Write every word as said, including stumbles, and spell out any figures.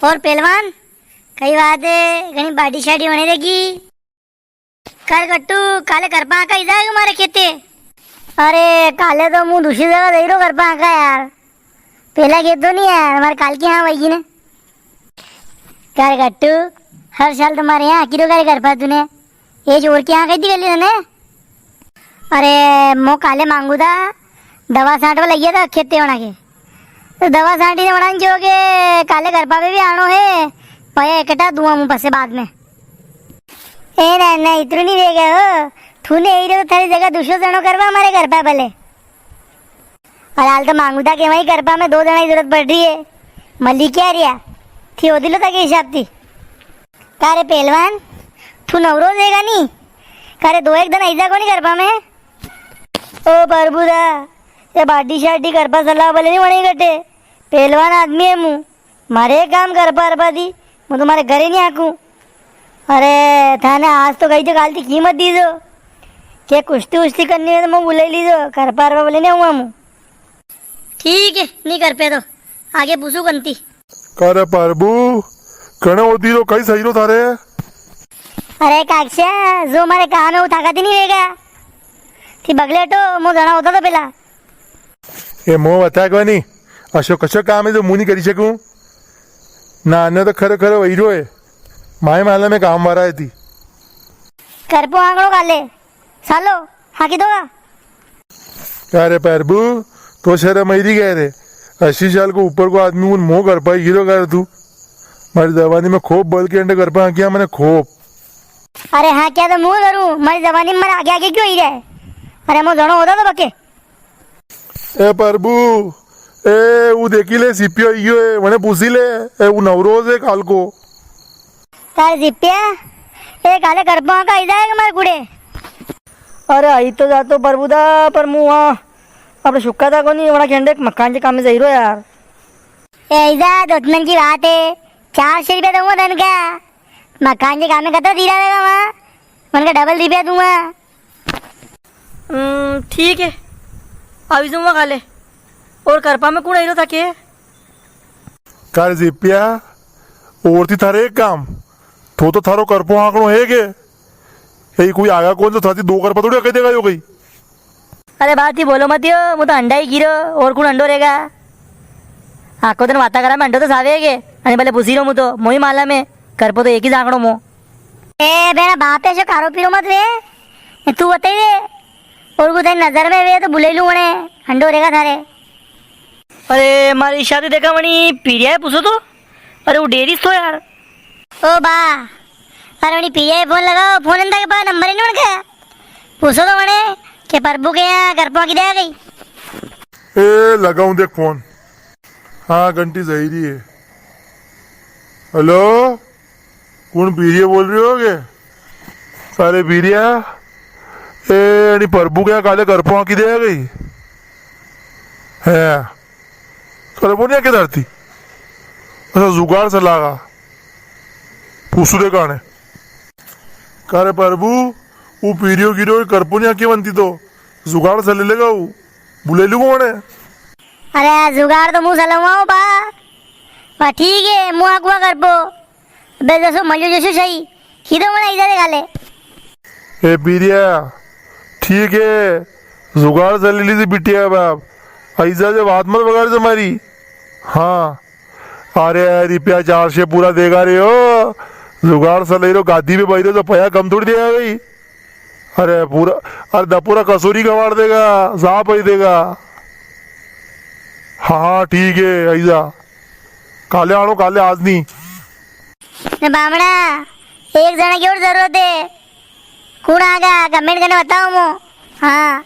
और पहलवान, कई बात है, घणी body शाडी होने लगी। कर गट्टू, काले करपा कई जाएगा मारे खेते? अरे, काले तो मूं दूसरी जगह जई रो करपा का यार। पेला के तो नी यार, मारे काल की हाँ वई ने। कर गट्टू, हर साल तो मारे यां किरो करे करपा तूने। ये जोर के यां कई दी गली ने? अरे, मो काले मांगू दा, दवा सांटवा लग्या था खेते वणा के। तो दवा सांटी ने वणा ने जो के काले करपा पे भी आणो है, पया एकटा दूंवा मूं पसे बाद में। ए ना, ना, इतरू नी वेगा हो। थूने यही रो तो थारी जगह दूसरो जणो करवा मारे करपा भले। और हाल तो मांगू दा के वही करपा में दो जणा की जरूरत पड़ री है। मली क्या रिया? थी होदी लो था के हिसाब थी। का रे पहलवान, तू नवरो देगा नी? का रे दो एक दिन आई जा कोनी करपा में? ओ प्रभु दा, ये body शाडी करपा सलाह वाले नी बने कटे। पहलवान आदमी है मूं, मारे काम करपा अरपा दी, मूं तो मारे घरे नी आकूं। अरे, थाने आज तो कही तो काल थी कीमत दीजो। के कुश्ती उश्ती करनी है तो मूं बुलाई लीजो, करपा अरपा वाले नी आऊंगा मूं। ठीक है, नी करपे तो आगे पूछू कंती। का रे प्रभु, कणे होदी रो, कई सही रो थारे? अरे काक्षा, जो मारे काम है वो थाका थी नी वेगा। थी बगले हटो, मो जणा होता तो पेला। ए मो बता कोनी, अशो कशो काम है जो मूं नी करी सकूं? ना, ने तो खरो खरो वही रो है। माए माला में काम वारा है थी। करपो आंकड़ो काले, सालो, हाँ की दोगा? अरे प्रभु, तो शर्म आई री कह रे? अस्सी साल को ऊपर को आदमी उन मो करपा हीरो कर तू। मारी जवानी में खूब बल के अंडे करपा हाँ किया मैंने खूब। अरे हाँ क्या तो मूं करूं, मारी जवानी में मारे आगे आगे क्यों ही रहे? अरे मो जणो होता तो बके। ए प्रभु, ए ऊ देखी ले, सीपीओ आई गयो है, वने पूछी ले, ए ऊ नवरोज है काल को। तारे जिप्या, ए काले करपा का आई जाएगा मारे कुड़े। अरे आई तो जातो प्रभुदा, पर मूं वहाँ अपने सुक्का था कोनी, वड़ा खेंडे मकान के काम में जाई रो यार। ए आई जा, दो तीन दिन की बात है, चार सौ रुपया दूंगा दन का। मकान के काम में कतरा दीरा रहेगा वहाँ, उनका डबल रुपया दूंगा। हम्म, ठीक है, आई जाऊंगा काले। और करपा में कुण आई रो था के? काल जिप्या, और थी थारे एक काम, थो तो थारो करपो आंकड़ो है के? यही कोई आगा कौन जो थाती दो करपा थोड़ी कह देगा यो कहीं। अरे बात ही बोलो मत यो, मूं तो अंडा ही गिरो, और कुण अंडो रहेगा? आको दिन वाता करा में अंडो तो सावे है के? अने भले पूछी रो मूं तो, मोई माला में, करपो तो एक ही जांकड़ो मो। ए, बेरा बाप ऐसे कारो पीरो मत वे, तू बताई दे, और कुछ नजर में वे तो बुले लूं वने, अंडो रहेगा थारे। अरे, मारी शादी देखा वणी पीरिया है, पूछो तो। अरे, वो डेरी तो यार। ओ बा, अरे वणी पीरिया है, फोन लगाओ, फोन अंदर के पास नंबर ही नहीं उनका। पूछो तो वने, के प्रभु के यहाँ करपा की दे गई। ए, लगाऊं देख फोन। हाँ, घंटी जई री है। हेलो, कुण पीरिया बोल रही हो के? अरे पीरिया, ए, अणी प्रभु के यहाँ काले करपो आंकी दे गई है। करपो नी आंके धरती। अच्छा, जुगाड़ से लागा। पूछू दे काने। का रे प्रभु, वो पीरियो गिरो करपो नी आंके बनती तो जुगाड़ से ले लेगा वो। बुले लू कौन है? अरे जुगाड़ तो मूं सलवाऊं बा। बा ठीक है, मूं आंकूं करपो। बे जसो मल्यो जसो सही। ही तो मना इधर गाले। ए पीरिया, ठीक है, जुगाड़ से ले लीजिए बिटिया बाप। ऐसा जो बात मत बगाड़ दे मारी। हाँ, अरे रुपया चार सौ पूरा देगा रे हो, जुगाड़ से ले रो, गादी पे बैठो तो पया कम थोड़ी देगा भाई। अरे पूरा, अरे द-, पूरा कसूरी गवाड़ देगा, जा पई देगा। हाँ, हाँ, ठीक है, आई जा। काले आणो, काले, आज नी। ने बामणा, एक जणा की और जरूरत है। कुण आगा, comment करने बताओ मो। हाँ।